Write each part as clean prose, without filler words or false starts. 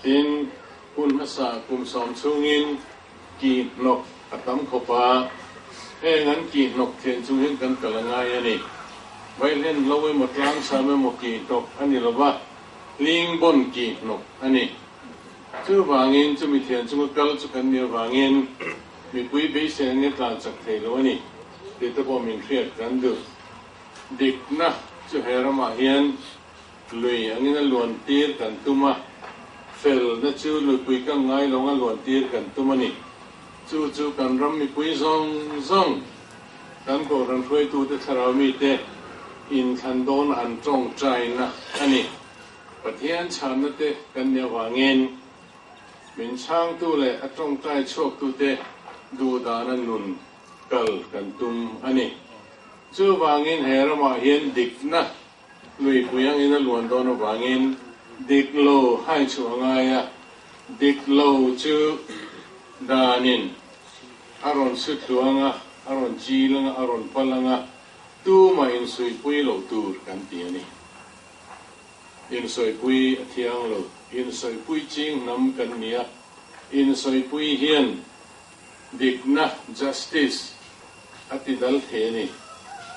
Tin, hun hmasa kum sawm chhungin ki hnawk a tam khawp a, heng an ki hnawk thian chung hian kan kal a ngai a ni. Vaihlen lo emaw tlangsam emaw ki hnawk a ni lo va, hling bawn ki hnawk a ni. Chuvangin chumi thian chunga kal chu kan nih avangin mipui beisei angin tlan chak thei lo a ni tih te pawh min hriat kan duh. Dikna chu he ramah hian Lui angin a luan tir kan tum a, felna chu luipui ka ngai lo a luan tir kan tum a ni. Chu chu kan ram mipui zawng zawng, kan Kohhran hruaitute thlarau mite inthlan dawn an tawngtaina a ni. Pathian chhanna te kan nih avangin min chhangtu leh a tawngtai chhuaktute duhdana nun kal kan tum a ni. Chuvangin he ramah hian dikna Luipui angin a luan dawn avangin dik lo hai chhuah a ngai a, dik lo chu danin a rawn su thluang a, a rawn chil anga, a rawn pal anga, tumah insuipui loh tur kan ti a ni. Insawipui a thiang lo, insawipui ching hnam kan ni a, insawipui hian dikna, justice, A ti dal thei a ni.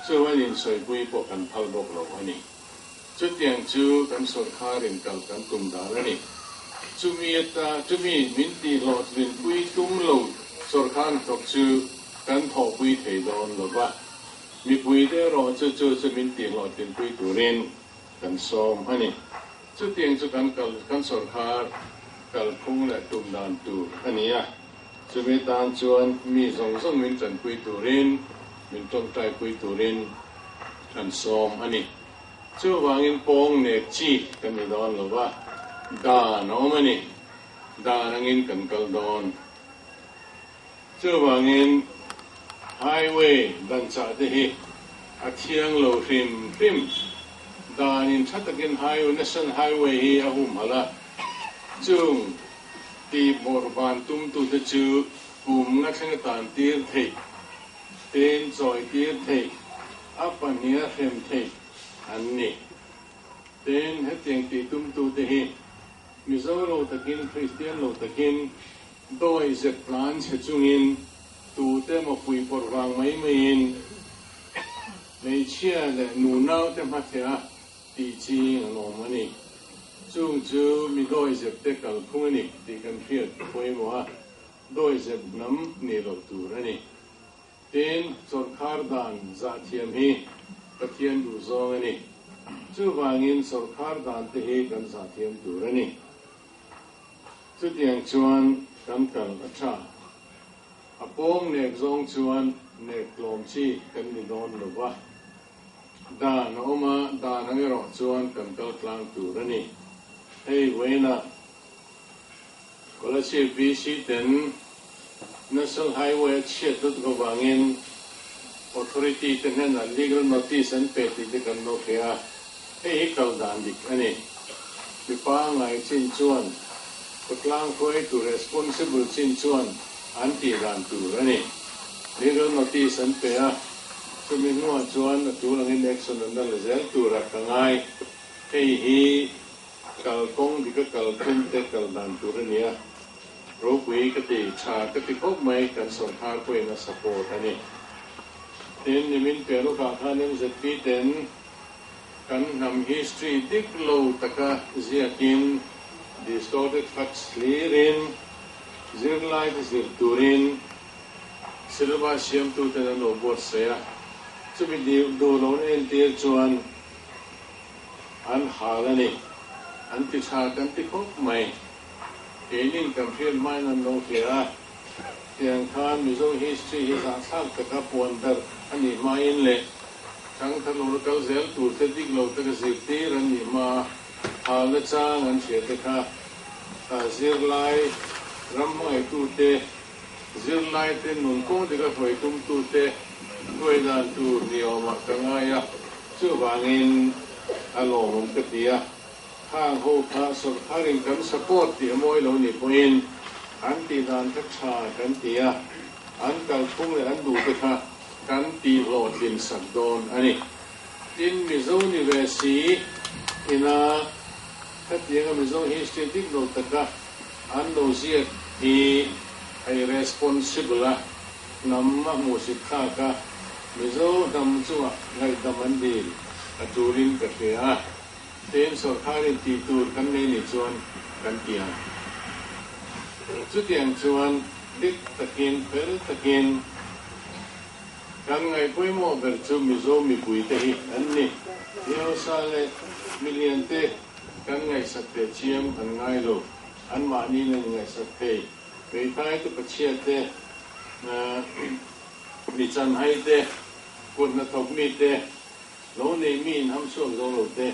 Chuan insawipui pawh kan phal bawk lo a ni. Chutiang chu kan sawrkharin kal kan tum dan a ni. Chumi ata chumi min tih hlawhtlinpui tum lo sawrkhan thawk chu kan thawhpui thei dawn lo va. Mipuite erawh chu chu chu min tih hlawhtlinpui turin kan sawm a ni. Chutiang chu kan kal kan sawrkhar kalphung leh tum dan tur a ni a. Chumi tan chuan mi zawng zawng min tanpui turin, min tawngtaipui turin kan sawm a ni. Chuvangin pawng nek chi kan ni dawn lo va, dan a awm a ni. Dan angin kan kal dawn. Chuvangin highway dan chah te hi a thiang lo hrim hrim. Danin tha takin highway, national highway hi a humhalh a, chung Tih bawrhban tumtute chu kum nga thleng a tan tir theih, ten chawi tir theih, a pahniha hrem theih an ni. Ten hetiang tih tumtute hi Mizo lo takin, Kristian lo takin, dawi zep tlan chhe chungin, tute emaw puihpawrh vang mai maiin hmeichhia leh nunaute hmatheh a tih ching an awm a ni. Chung chu mi dawizep te kalphung a ni tih kan hriat pawimawh a, dawizep hnam nih loh tur a ni. Tin, sawrkhar dan zahthiam hi Pathian duhzawng a ni. Chuvangin sawrkhar dan te hi kan zahthiam tur a ni. Chutiang chuan kan kal a tha. A pawng nek zawng chuan nek tlawm chi kan ni dawn lo va. Dan a awm a, dan ang erawh chuan kan kal tlang tur a ni. Hei vawiinah Kolasib VC ten National Highway a chhiat lutuk avangin Authority te hnenah legal notice an pe tih te kan lo hria a, hei hi kal dan dik a ni. Mipa ngai chin chuan khawtlang hruaitu responsible chin chuan an tih dan tur a ni. Legal notice an pe a. Chumi hnuah chuan a tul angin action an la la zel turah ka ngai. Hei hi kalkawng dika kal tum te kal dan tur a ni a, ropui ka ti, tha ka ti khawp mai, kan sawrkhar pawhin a support a ni. Tin, nimin piah lawkah khan MZP ten kan hnam history dik lo taka ziakin distorted facts thlirin zirlaite zir turin Syllabus siamtuten an lo buatsaih a, chumi duh lohna entir chuan an hal a ni. An ti tha kan ti khawp mai. Keinin kan hriat hmain an lo hria a, tiang khan Mizo history hi zahthlak taka puan darh a nih hmain leh thangthar lo la kal zel tur te dik lo taka zirtir an nih hma halna chang an hria te kha zirlai ram hmangaihtute Zirlaite nun kawng dika hruai tumtute hruai dan tur ni awmah ka ngai a, chuvangin a lawmawm ka ti a. Khang ho kha sawrkharin kan support tih a mawi lo nih pawhin an tih dan kha tha kan ti a, an kalphung leh an duhte kha kan tih hlawhtlin sak dawn a ni. Tin, Mizo ni ve si ina. Khatianga Mizo history dik lo taka an lo ziak hi a irresponsible a, hnam a hmuhsit thlak a, Mizo hnam chungah ngaihdam an dil a tulin ka hria a. Tin, sawrkharin tih tur kan nei nih chuan kan ti ang. Chutiang chuan dik takin, fel takin kan ngaih pawimawh ber chu Mizo mipuite hi an ni. Hausa leh miliante kan ngaihsak teh chiam an ngai lo, anmahniin an inngaihsak thei. Hmeithai te pachhia te, mi chanhai te, kut hnathawk mi te, Lo nei mi in ham chhuak zo lo te,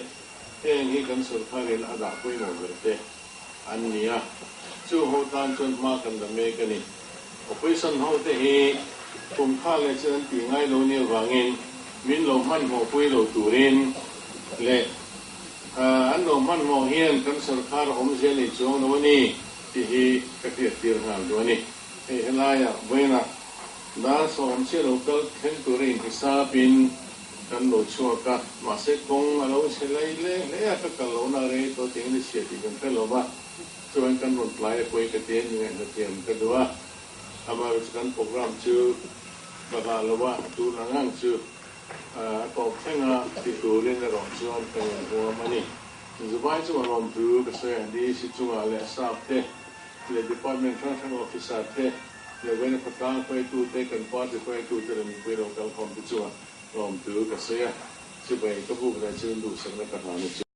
heng hi kan sawrkharin a dah pawimawh ber te an ni a, chu ho tan chuan hma kan la mek a ni. Opposition ho te hi kum kha leh chu an tih ngai lo nia vangin min lo hmanhmawh pui lo turin leh an lo hmanhmawh hian kan sawrkhar a awmzia nei chuang lo a ni tih hi ka hriattir nghal duh a ni. Hei helaiah vawiinah Dar 9 chiah lo kal thleng tura inhisapin kan lo chhuak a, mahse kawng a lo chhe lai hle hle a, ka kal lohna a rei tawh tih ni chhia tih kan hre lo va, chuan kan rawn tlai a pawi ka ti a ni ngaihna thiam ka duh a, amaherawhchu kan program chu ka hlah lo a, tun ang ang chu a tawp thleng a ti turin erawh chuan ka inhuam a ni. Zubai chu a lawm thu ka sawi a, DC chungah leh sap te leh department hrang hrang officer te leh Vena khawtlang hruaitute, kan party hruaitute leh mipui lo kalkhawmte chungah lawmthu ka sawi a, chibai ka buk leh chu duhsakna ka hlan a chu.